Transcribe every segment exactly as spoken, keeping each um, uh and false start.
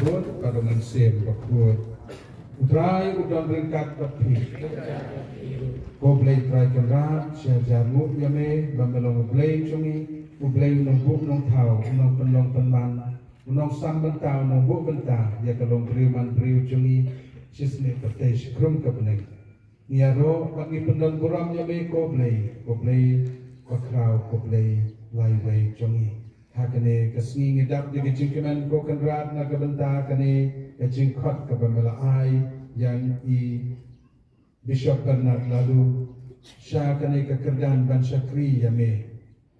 Bakhuid bad u Mynsiem Bakhuid. U Trai u don ryngkat bad phi. Ko Blei Trai Kynrad, sha jar nguh ïa me ba me long u Blei jong ngi, u Blei u nongbuh nongthaw, u nongpynlong pynman, u nongsam bynta, u nongbuh bynta ïa ka long briew man briew jong ngi shisngi pyrthei shi khrum ka bneng. Ngi ïaroh bad ngi pyndon burom ïa me ko Blei, ko Blei bakhraw, ko Blei laiwei jong ngi. Ha kane ka sngi ngi dap da ka jingkmen ko Kynrad na ka bynta kane ka jingkhot kaba me la ai ïa i Bishop Bernard Laloo sha kane ka kyrdan ban shakri ïa me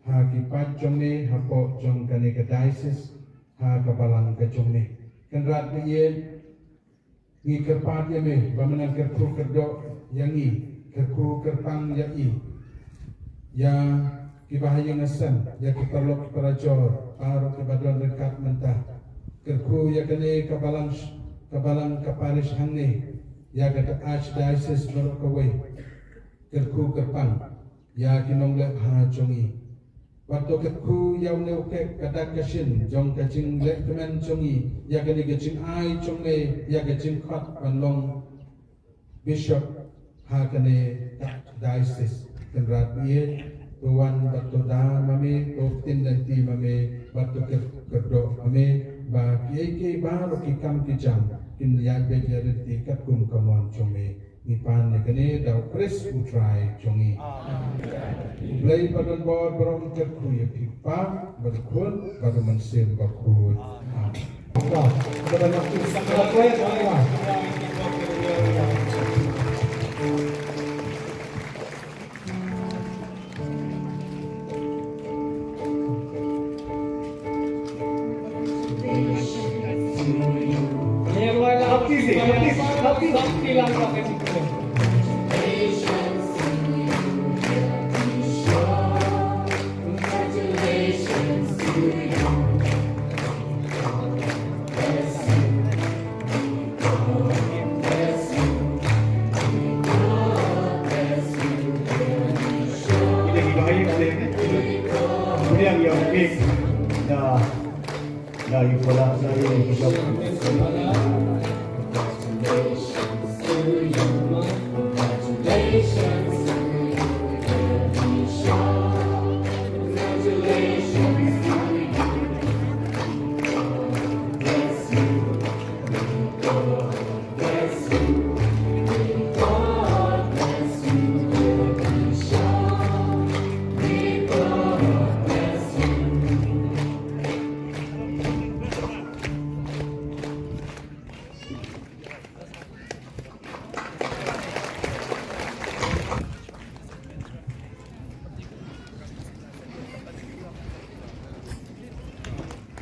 ha ki paid jong me hapoh jong kane ka diocese, ha ka balang ka jong me. Kynrad ba ïeit, ngi kyrpad ïa me ba men nang kyrkhu kyrdoh ïa ngi, kyrkhu kyrpang ïa i, ïa kiba ha ïing ha sem, ïa ki paralok parajor baroh kiba don ryngkat mynta. Kyrkhu ïa kane ka balang, ka balang ka parish hangne, ïa ka archdiocese baroh kawei. Kyrkhu kyrpang ïa ki nongleh bha jong ngi. Bad to kyrkhu ïa une u kek ka dak ka shin jong ka jingleh kmen jong ngi ïa kane ka jingai jong me ïa ka jingkhot ban long bishop ha kane ka diocese. Kynrad ba ïeit, to wan bad to da ma me, to ktien lynti ma me, bad to kyr-, kyrdoh ma me ba kiei kiei baroh ki kam ki jam kin ïaid beit ïaid ryntih katkum ka mon jong me. Ngi pan ïa kane da u Khrist u Trai jong ngi. Amen. U Blei ba don bor baroh un kyrkhu ïa phi, Kpa bad u Khun bad u Mynsiem Bakhuid. Amen.